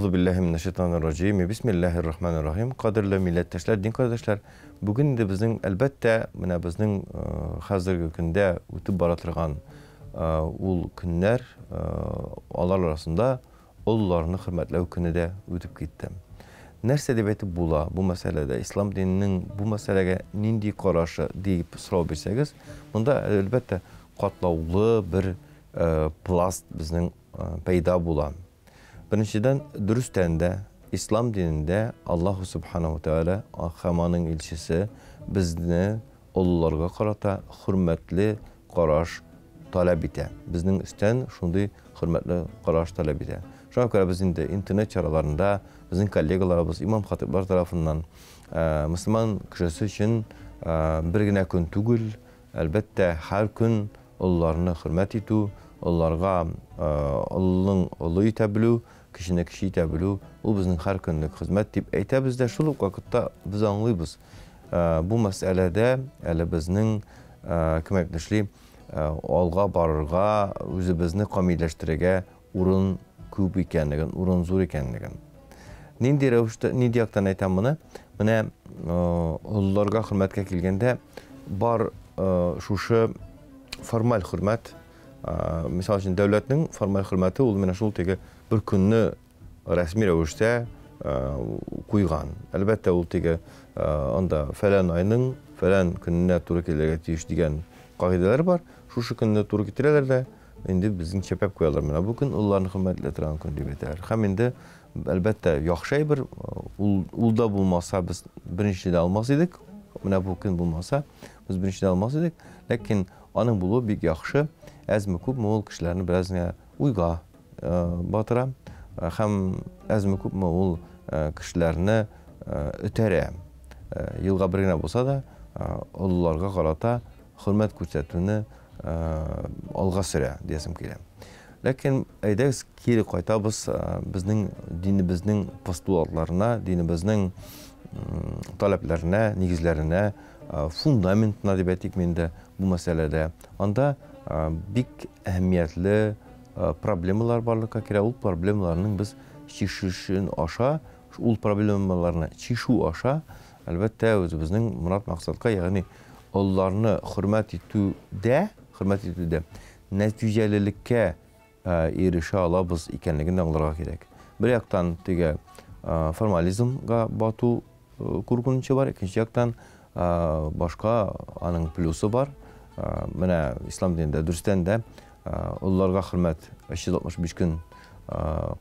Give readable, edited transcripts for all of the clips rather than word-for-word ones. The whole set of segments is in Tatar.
Әгъузу биллаһи минәш шайтанир раҗим. Бисмиллаһир рахманир рахим. Кадерле милләттәшләр, дин кардәшләр, бүген инде безнең әлбәттә, менә безнең хәзерге көндә үтеп бара торган ул көннәр, алар арасында олыларны хөрмәтләү көне дә үтеп китте. Нәрсә дип әйтеп була бу мәсьәләдә? Ислам диненең бу мәсьәләгә нинди карашы дип сорау бирсәгез, монда әлбәттә катлаулы бер пласт безнең пәйда була. Беренчедән, дөрестән дә, ислам динендә Аллаһу субханаһу тәгалә һәм аның илчесе безне олыларга карата хөрмәтле караш таләп итә. Безнең өстән шундый хөрмәтле караш таләп итә. Шуңа күрә без инде интернет чараларында безнең коллегаларыбыз, имам-хатыйблар тарафыннан мөселман кешесе өчен бер генә көн түгел, әлбәттә, һәр көн олыларны хөрмәт итү, олыларга олының олы итә белү, кечене кече итә белү, ул безнең һәр көнлек хезмәт дип әйтәбез дә, шул ук вакытта без аңлыйбыз, бу мәсьәләдә әле безнең, кем әйтмешли, алга барырга, үзебезне камилләштерергә урын күп икәнлеген, урын зур икәнлеген. Нинди рәвештә, нинди яктан әйтәм моны? Менә олыларга хөрмәткә килгәндә, бар шушы формаль хөрмәт, мисал өчен, дәүләтнең формаль хөрмәте ул менә шул теге бер көнне рәсми рәвештә куйган. Әлбәттә, ул теге анда фәлән айның фәлән көненә туры килергә тиеш дигән кагыйдәләр бар. Шушы көнне туры китерәләр дә, инде безнең чәпәп куялар. Менә бу көн олыларны хөрмәтләй торган көн дип әйтәләр. Һәм инде, әлбәттә, яхшы әйбер, ул да булмаса, без беренче дә алмас идек. Менә бу көн булмаса, без беренче дә алмас идек. Ләкин аның булуы бик яхшы. Әзме күпме ул кешеләрне бераз генә уйга батыра һәм әзме күпме ул кешеләрне өтәрә. Елга бер генә булса да, олыларга карата хөрмәт күрсәтүне алга сөрә диясем килә. Ләкин әйдәгез кире кайтабыз безнең динебезнең постулатларына, динебезнең таләпләренә, нигезләренә, фундаментына дип әйтик инде бу мәсьәләдә. Анда бик әһәмиятле проблемалар барлыкка килә. Ул проблемаларның без чишүшен аша, ул проблемаларны чишү аша, әлбәттә, үзебезнең морад максатка, ягъни олыларны хөрмәт итүдә нәтиҗәлелеккә ирешә алабыз икәнлеген аңларга кирәк. Бер яктан теге формализмга бату куркынычы бар, икенче яктан башка аның плюсы бар. Менә ислам динендә дөрестән дә олыларга хөрмәт 365 көн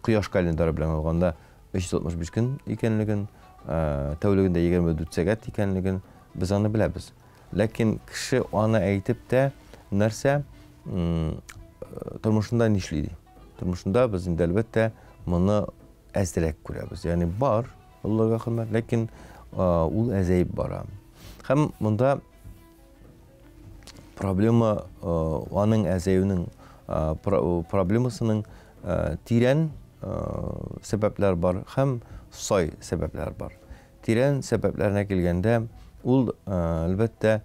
кояш календары белән алганда 365 көн икәнлеген, тәүлегендә 24 сәгать икәнлеген без аны беләбез. Ләкин кеше аны әйтеп тә нәрсә тормышында нишли ди. Тормышында без инде әлбәттә моны әзрәк күрәбез. Ягъни бар олыларга хөрмәт, ләкин ул әзәеп бара. Һәм монда проблема аның әзәюенең проблемасының тирән сәбәпләр бар һәм сай сәбәпләр бар. Тирән сәбәпләренә килгәндә, ул әлбәттә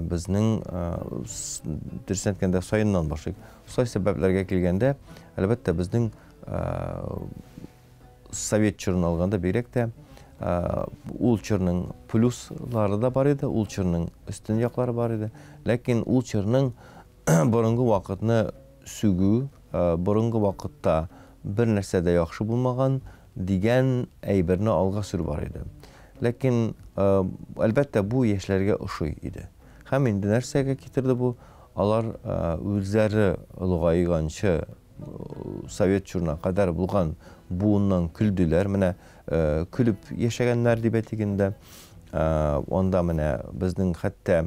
безнең дөресен әйткәндә сайыннан башлыйк. Сай сәбәпләргә килгәндә, әлбәттә безнең совет чорын алганда бигрәк тә ул чорның плюслары да бар иде, ул чорның өстен яклары бар иде. Ләкин ул чорның борынгы вакытны сүгү, борынгы вакытта бер нәрсә дә яхшы булмаган дигән әйберне алга сөрү бар иде. Ләкин әлбәттә бу яшьләргә ошый иде. Һәм инде нәрсәгә китерде бу? Алар үзләре олыгайганчы совет чорына кадәр булган буыннан көлделәр. Менә көлеп яшәгәннәр дип әйтик инде. Анда менә безнең хәтта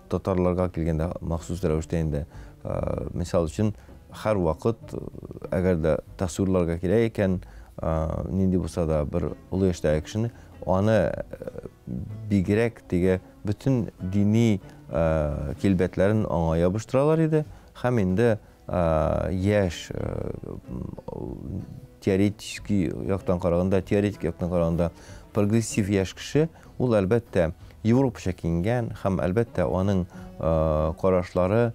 татарларга килгәндә махсус рәвештә инде, мисал өчен, һәр вакыт, әгәр дә тасвирларга кирәк икән, нинди булса да бер олы яшьтәге кешене, аны бигрәк теге бөтен дини килбәтләрен аңа ябыштыралар иде. Һәм инде яшь теоретический яктан караганда, теоретик яктан караганда прогрессив яшь кеше, ул әлбәттә европача киенгән һәм әлбәттә аның карашлары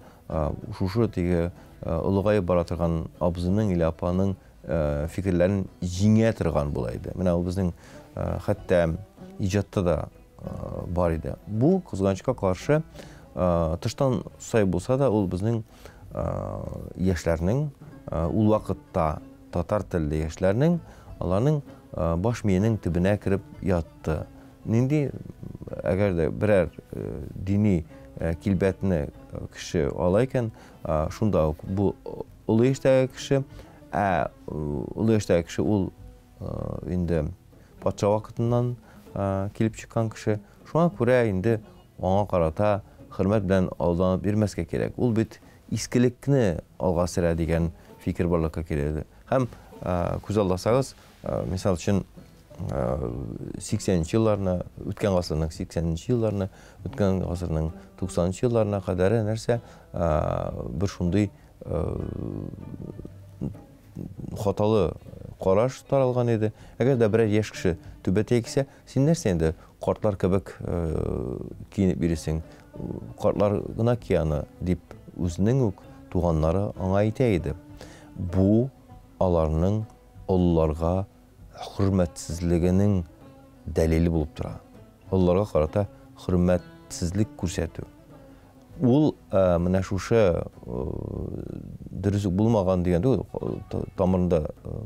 шушы теге олыгаеп бара торган абзының или апаның фикерләрен җиңә торган була иде. Менә ул безнең хәтта иҗатта да бар иде. Бу, кызганычка каршы, тыштан сай булса да, ул безнең яшьләрнең, ул вакытта татар телле яшьләрнең, аларның баш миенең төбенә кереп ятты. Нинди, әгәр дә берәр дини килбәтне кеше ала икән, шунда ук бу олы яшьтәге кеше, ә олы яшьтәге кеше ул инде патша вакытыннан килеп чыккан кеше. Шуңа күрә инде аңа карата хөрмәт белән алданып йөрмәскә кирәк. Ул бит искелекне алга сөрә дигән фикер барлыкка килә. Һәм күз алдасагыз, мисал өчен, 80 елларны, үткән гасырның 80 елларны, үткән гасырның 90 елларына кадәр нәрсә бер шундый хаталы караш таралган иде. Әгәр дә берәр яшь кеше түбәтәй кисә, син нәрсә инде картлар кебек киенеп йөрисең, картлар гына кия аны, дип үзенең үк туганнары аңа әйтә иде. Бу аларның олыларга хөрмәтсезлегенең дәлиле булып тора. Олыларга карата хөрмәтсезлек күрсәтү. Ул менә шушы дөрес булмаган дигән түгел, тамырында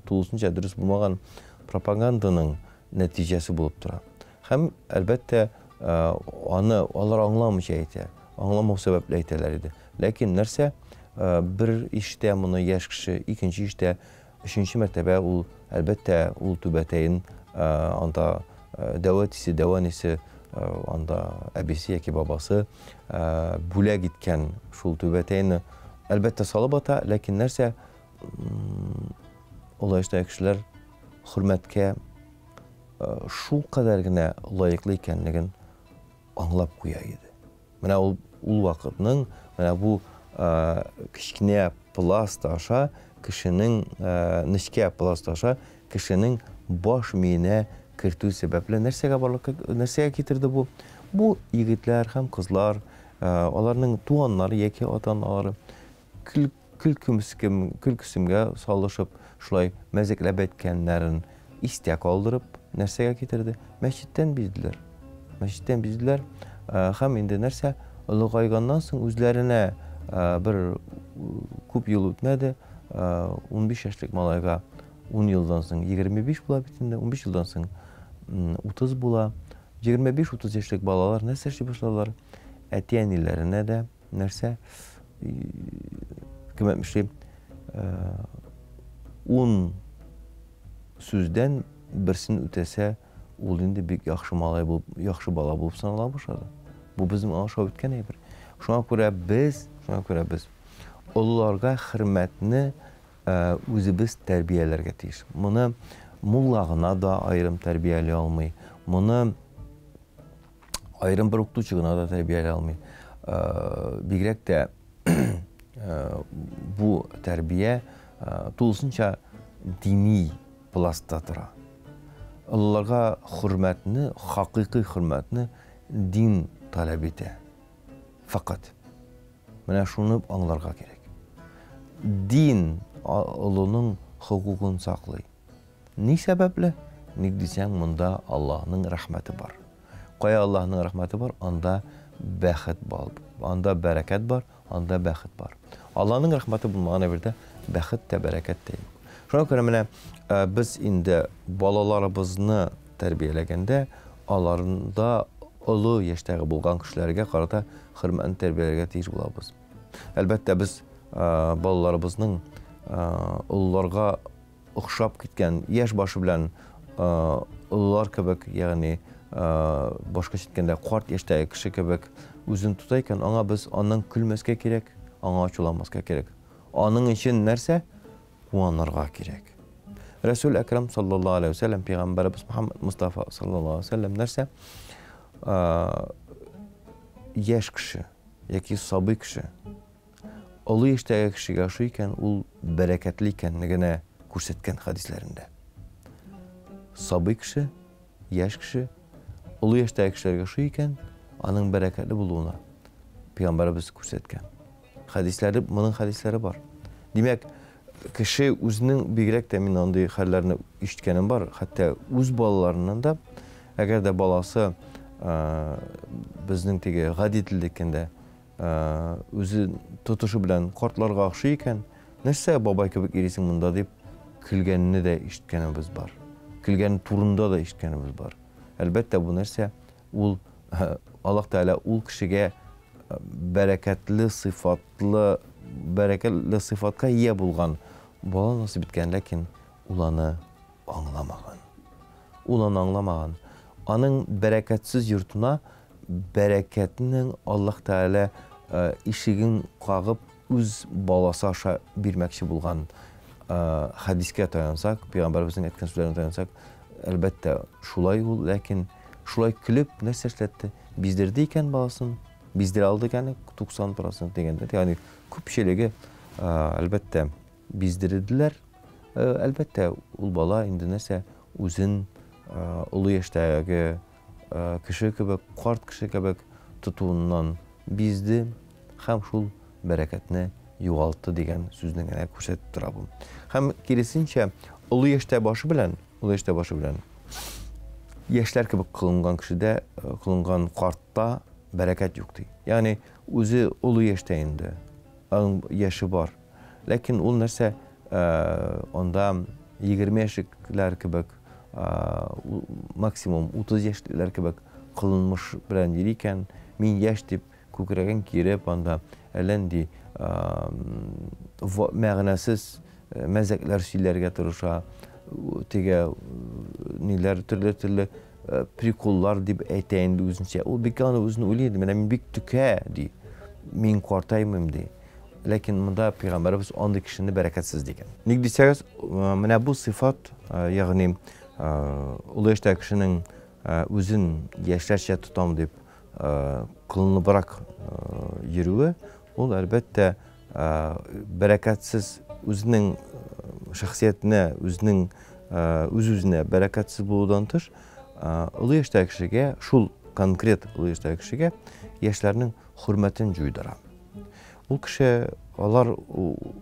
тулысынча дөрес булмаган пропаганданың нәтиҗәсе булып тора. Һәм әлбәттә аны алар аңламыйча әйтә, аңламау сәбәпле әйтәләр иде. Ләкин нәрсә, бер ишетә моны яшь кеше, икенче ишетә, өченче мәртәбә ул әлбәттә ул түбәтәен анда дәү әтисе, дәү әнисе, анда әбисе яки бабасы бүләк иткән шул түбәтәйне әлбәттә салып ата, ләкин нәрсә, олы яшьтәге кешеләр хөрмәткә шул кадәр генә лаеклы икәнлеген аңлап куя иде. Менә ул вакытның, менә бу кечкенә пласт аша кешенең, нечкә пласт аша кешенең баш миенә кертү сәбәпле нәрсәгә барлыкка, нәрсәгә китерде бу? Бу егетләр һәм кызлар, аларның туганнары яки ата-аналары көлкесемгә салышып, шулай мәзәкләп әйткәннәрен истә калдырып, нәрсәгә китерде? Мәчеттән бизделәр. Мәчеттән бизделәр. Һәм инде нәрсә, олыгайганнан соң үзләренә бер күп ел үтмәде, 15 яшьлек малайга 10 елдан соң 25 була бит инде, 15 елдан соң 30 була. 25-30 яшьлек балалар нәрсә эшли башладылар? Әти-әниләренә дә нәрсә, кем әйтмешли, 10 сүздән берсен үтәсә, ул инде бик яхшы малай булып, яхшы бала булып санала башлады. Бу безнең аша үткән әйбер. Шуңа күрә без, шуңа күрә без олыларга хөрмәтне үзебез тәрбияләргә тиеш. Моны мулла гына да аерым тәрбияли алмый. Моны аерым бер укытучы гына да тәрбияли алмый. Бигрәк тә бу тәрбия тулысынча дини пластта тора. Олыларга хөрмәтне, хакыйкый хөрмәтне дин таләп итә. Фақат менә шуны аңларга кирәк. Дин олының хокукын саклый. Ни сәбәпле? Ник дисәң, монда Аллаһның рәхмәте бар. Кая Аллаһның рәхмәте бар, анда бәхет бар, анда бәрәкәт бар, анда бәхет бар. Аллаһның рәхмәте булмаган әйбердә бәхет тә, бәрәкәт тә юк. Шуңа күрә менә без инде балаларыбызны тәрбияләгәндә, аларында олы яшьтәге булган кешеләргә карата хөрмәтне тәрбияләргә тиеш булабыз. Әлбәттә, без балаларыбызның олыларга охшап киткән яшь башы белән олылар кебек, ягъни башкача әйткәндә, карт яшьтәге кеше кебек үзен тота икән, аңа без аннан көлмәскә кирәк, аңа ачуланмаска кирәк. Аның өчен нәрсә? Куанырга кирәк. Рәсүл Әкрам саллаллаһу алейһи ва сәлләм, пәйгамбәребез Мухаммад Мустафа саллаллаһу алейһи ва сәлләм нәрсә? Яшь кеше яки сабый кеше олы яшьтәге кешегә ошый икән, ул бәрәкәтле икәнлегенә күрсәткән хәдисләрендә. Сабый кеше, яшь кеше олы яшьтәге кешеләргә ошый икән, аның бәрәкәтле булуына пәйгамбәребез күрсәткән. Хәдисләре, моның хәдисләре бар. Димәк, Кеше үзенең, бигрәк тә мин андый хәлләрне ишеткәнем бар, хәтта үз балаларыннан да, әгәр дә баласы безнең теге гади телдә әйткәндә, үзе тотышы белән картларга охшый икән, нәрсә бабай кебек йөрисең монда дип көлгәнне дә ишеткәнебез бар. Көлгән турында да ишеткәнебез бар. Әлбәттә, бу нәрсә ул Аллаһ Тәгалә ул кешегә бәрәкәтле сыйфатлы, бәрәкәтле сыйфатка ия булган бала насыйп иткән, ләкин ул аны аңламаган. Ул аны аңламаган. Аның бәрәкәтсез йортына бәрәкәтнең Аллаһ Тәгалә ишеген кагып үз баласы аша бирмәкче булган. Хәдискә таянсак, пәйгамбәребезнең әйткән сүзләренә таянсак, әлбәттә, шулай ул, ләкин шулай көлеп нәрсә эшләтте? Биздерде икән баласын, биздерә алды икән 90% дигәндә, ягъни күпчелеге, әлбәттә, биздерделәр. Әлбәттә, ул бала инде нәрсә, үзен олы яшьтәге кеше кебек, карт кеше кебек тотуыннан бизде һәм шул бәрәкәтне югалтты дигән сүзне генә күрсәтеп тора бу. Һәм киресенчә, олы яшьтә башы белән, олы яшьтә башы белән яшьләр кебек кылынган кешедә, кылынган картта бәрәкәт юк ди. Ягъни үзе олы яшьтә инде, аның яше бар. Ләкин ул нәрсә, анда 20 яшьлекләр кебек, максимум 30 яшьлекләр кебек кылынмыш белән йөри икән, мин яшь дип күкрәген киереп, анда әллә нинди мәгънәсез мәзәкләр сөйләргә тырыша, теге ниләр төрле-төрле приколлар дип әйтә инде үзенчә. Ул бик аны үзен уйлый инде, менә мин бик төкә ди, мин картаймыйм ди. Ләкин монда пәйгамбәребез андый кешене бәрәкәтсез дигән. Ник дисәгез, менә бу сыйфат, ягъни олы яшьтәге кешенең үзен яшьләрчә тотам дип кылыныбрак йөрүе, ул әлбәттә бәрәкәтсез үзенең шәхсиятенә, үзенең үз-үзенә бәрәкәтсез булудан тыш, олы яшьтәге кешегә, шул конкрет олы яшьтәге кешегә яшьләрнең хөрмәтен җуйдыра. Ул кеше алар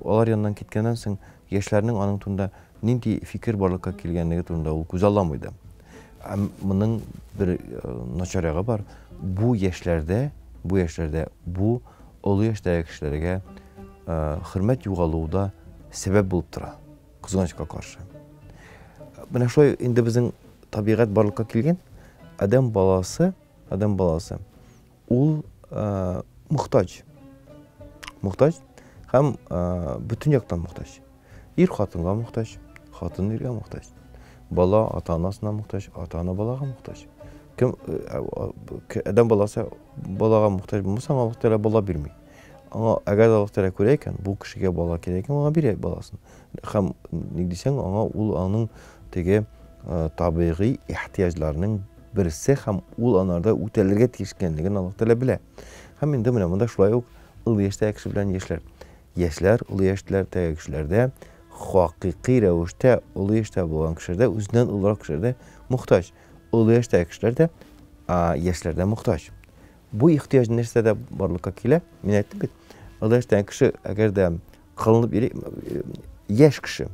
алар яныннан киткәннән соң яшьләрнең аның турында нинди фикер барлыкка килгәнлеге турында ул күзалламый да. Һәм моның бер начар ягы бар. Бу яшьләрдә, бу яшьләрдә бу олы яшьтәге кешеләргә хөрмәт югалуы да сәбәп булып тора. Кызганычка каршы. Менә шулай инде безнең табигать барлыкка килгән. Адәм баласы, адәм баласы ул мохтаҗ. Мохтаҗ һәм бөтен яктан мохтаҗ. Ир хатынга мохтаҗ, хатын иргә мохтаҗ. Бала ата-анасына мохтаҗ, ата-ана балага мохтаҗ. Кем адәм баласы балага мохтаҗ булмаса, аңа Аллаһ Тәгалә бала бирми. Аңа әгәр Аллаһ Тәгалә күрә икән, бу кешегә бала кирәк икән, аңа бирә баласын. Һәм ник дисәң, аңа ул аның теге табигый ихтыяҗларының берсе һәм ул анарда үтәлергә тиеш икәнлеген Аллаһ Тәгалә белә. Һәм инде менә монда шулай ук олы яшьтәге кеше белән яшьләр. Яшьләр, олы яшьләрдәге кешеләрдә хакыйкый рәвештә олы яшьтә булган кешеләрдә, үзеннән олырак кешеләрдә мохтаҗ. Олы яшьтәге кешеләр дә яшьләрдә мохтаҗ. Бу ихтыяҗ нәрсәдә барлыкка килә? Мин әйттем бит, олы яшьтәге кеше әгәр дә кылынып йөри, яшь кеше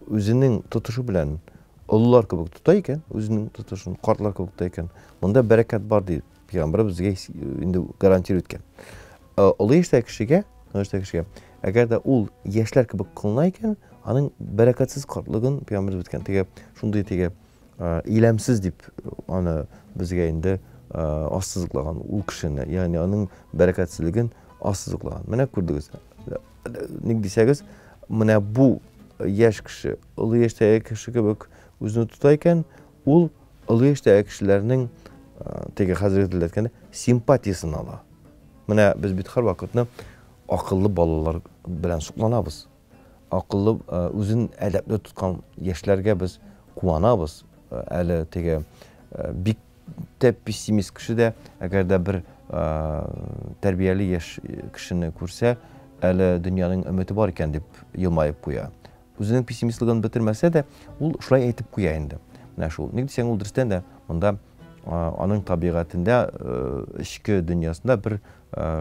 үзенең тотышы белән олылар кебек тота икән, үзенең тотышын картлар кебек тота икән, монда бәрәкәт бар ди пәйгамбәр безгә инде гарантия иткән. Олы яшьтәге кешегә, олы яшьтәге кешегә, әгәр дә ул яшьләр кебек кылына икән, аның бәрәкәтсез картлыгын пәйгамбәр әйткән. Теге шундый теге иләмсез дип аны безгә инде ассызыклаган ул кешене, ягъни аның бәрәкәтсезлеген ассызыклаган. Менә күрдегез. Ник дисәгез, менә бу яшь кеше, олы яшьтәге кеше кебек үзен тота икән, ул олы яшьтәге кешеләрнең теге хәзерге телдә әйткәндә симпатиясен ала. Менә без бит һәрвакытны акыллы балалар белән сокланабыз. Акыллы, үзен әдәпле тоткан яшьләргә без куанабыз. Әле теге бик тә пессимист кеше дә, әгәр дә бер тәрбияле яшь кешене күрсә, әле дөньяның өмете бар икән дип елмаеп куя. Үзенең пессимистлыгын бетермәсә дә, ул шулай әйтеп куя инде. Менә шул. Ник дисәң, ул дөрестән дә монда аның табигатендә, эчке дөньясында бер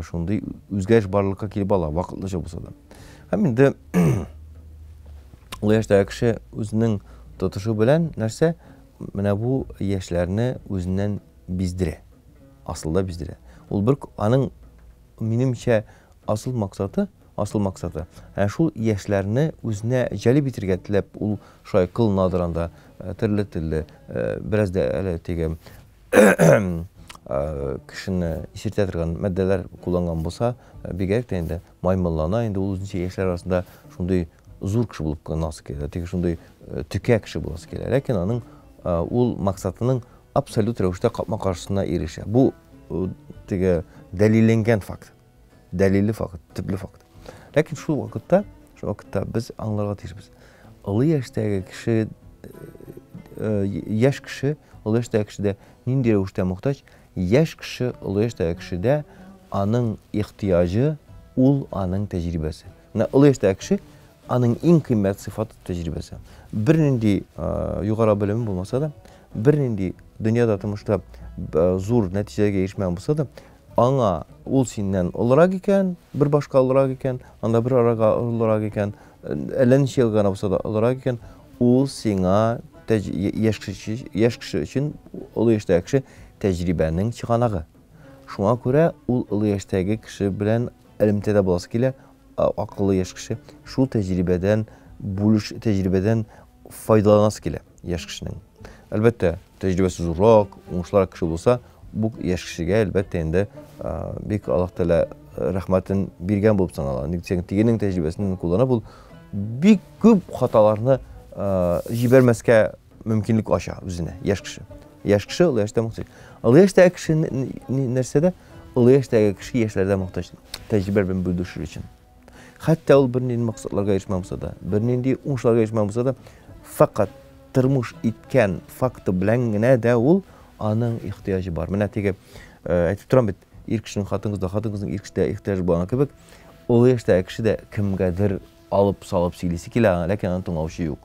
шундый үзгәреш барлыкка килеп ала, вакытлыча булса да. Һәм инде олы яшьтәге кеше үзенең тотышы белән нәрсә, менә бу яшьләрне үзеннән биздерә. Асылда биздерә. Ул бер аның минемчә асыл максаты, асыл максаты, ә шул яшьләрне үзенә җәлеп итергә теләп, ул шулай кылынадыр анда, төрле-төрле, бераз да әле теге кешене исертә торган матдәләр кулланган булса, бигрәк тә инде маймыллана, инде ул үзенчә яшьләр арасында шундый зур кеше булып каласы килә, теге шундый текә кеше буласы килә. Ләкин аның ул максатының абсолют рәвештә капма-каршысына ирешә. Бу теге дәлилләнгән факт. Дәлилле факт, төпле факт. Ләкин шул вакытта, шул вакытта без аңларга тиешбез. Олы яшьтәге кеше, яшь кеше, олы яшьтәге кешедә нинди рәвештә мохтаҗ? Яшь кеше олы яшьтәге кешедә аның ихтыяҗы, ул аның тәҗрибәсе. Менә олы яшьтәге кеше аның иң кыйммәт сыйфаты тәҗрибәсе. Бернинди югары белеме булмаса да, бернинди дөньяда тормышта зур нәтиҗәгә ирешмәгән булса да, аңа ул синнән олырак икән, бер башка олырак икән, анда бер арага олырак икән, әллә ничә елга гына булса да олырак икән, ул сиңа яшь кеше, яшь кеше өчен олы яшьтәге кеше тәҗрибәнең чыганагы. Шуңа күрә ул олы яшьтәге кеше белән элемтәдә буласы килә, акыллы яшь кеше шул тәҗрибәдән бүлеш тәҗрибәдән файдаланасы килә яшь кешенең. Әлбәттә, тәҗрибәсе зуррак, уңышлырак кеше булса, бу яшь кешегә әлбәттә инде бик Аллаһ Тәгалә рәхмәтен биргән булып санала. Ник дисәң, тегенең тәҗрибәсен кулланып, ул бик күп хаталарны җибәрмәскә мөмкинлек ача үзенә яшь кеше. Яшь кеше олы яшьтә мохтаҗ. Олы яшьтәге кеше нәрсәдә? Олы яшьтәге кеше яшьләрдә мохтаҗ тәҗрибә белән бүлешер өчен. Хәтта ул бернинди максатларга ирешмәгән булса да, бернинди уңышларга ирешмәгән булса да, фәкать тормыш иткән факты белән генә дә ул аның ихтыяҗы бар. Менә теге әйтеп торам бит, ир кешенең хатын-кызда, хатын-кызның ир кешедә ихтыяҗы булган кебек, олы яшьтәге кеше дә кемгәдер алып салып сөйлисе килә, ләкин аны тыңлаучы юк.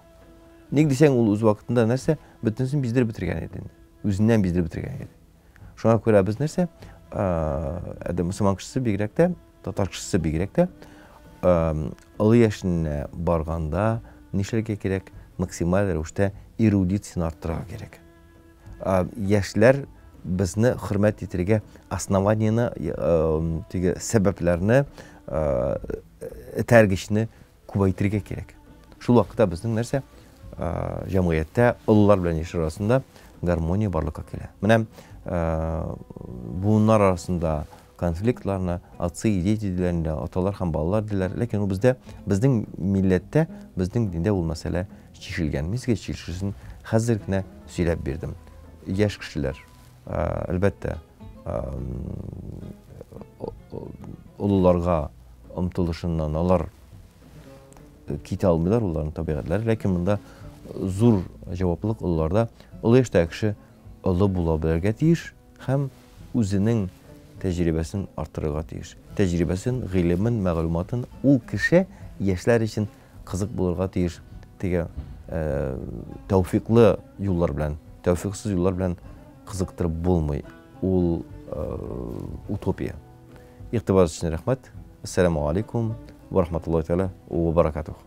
Ник дисәң, ул үз вакытында нәрсә, бөтенесен биздереп бетергән иде инде. Үзеннән биздереп бетергән иде. Шуңа күрә без нәрсә, әдә мөселман кешесе бигрәк тә, татар кешесе бигрәк тә, олы яшенә барганда нишләргә кирәк? Максималь рәвештә эрудицияне арттырырга кирәк. Яшьләр безне хөрмәт итәргә основаниене, теге сәбәпләрне, этәргечне күбәйтергә кирәк. Шул вакытта безнең нәрсә җәмгыятьтә олылар белән яшьләр арасында гармония барлыкка килә. Менә буыннар арасында конфликтларны отцы и дети диләр инде, аталар һәм балалар диләр. Ләкин ул бездә, безнең милләттә, безнең диндә ул мәсьәлә чишелгән. Мин сезгә чишелешен хәзер генә сөйләп бирдем. Яшь кешеләр, әлбәттә, олыларга омтылышыннан алар китә алмыйлар, уларның табигатьләре. Ләкин монда зур җаваплылык олыларда. Олы яшьтәге кеше олы була белергә тиеш һәм үзенең тәҗрибәсен арттырырга тиеш. Тәҗрибәсен, гыйлемен, мәгълүматын ул кеше яшьләр өчен кызык булырга тиеш. Теге тәүфиклы юллар белән, тәүфиксыз юллар белән кызыктырып булмый. Ул утопия. Игътибарыгыз өчен рәхмәт. Ассаламу алейкум ва рахматуллахи тәгалә ва баракатух.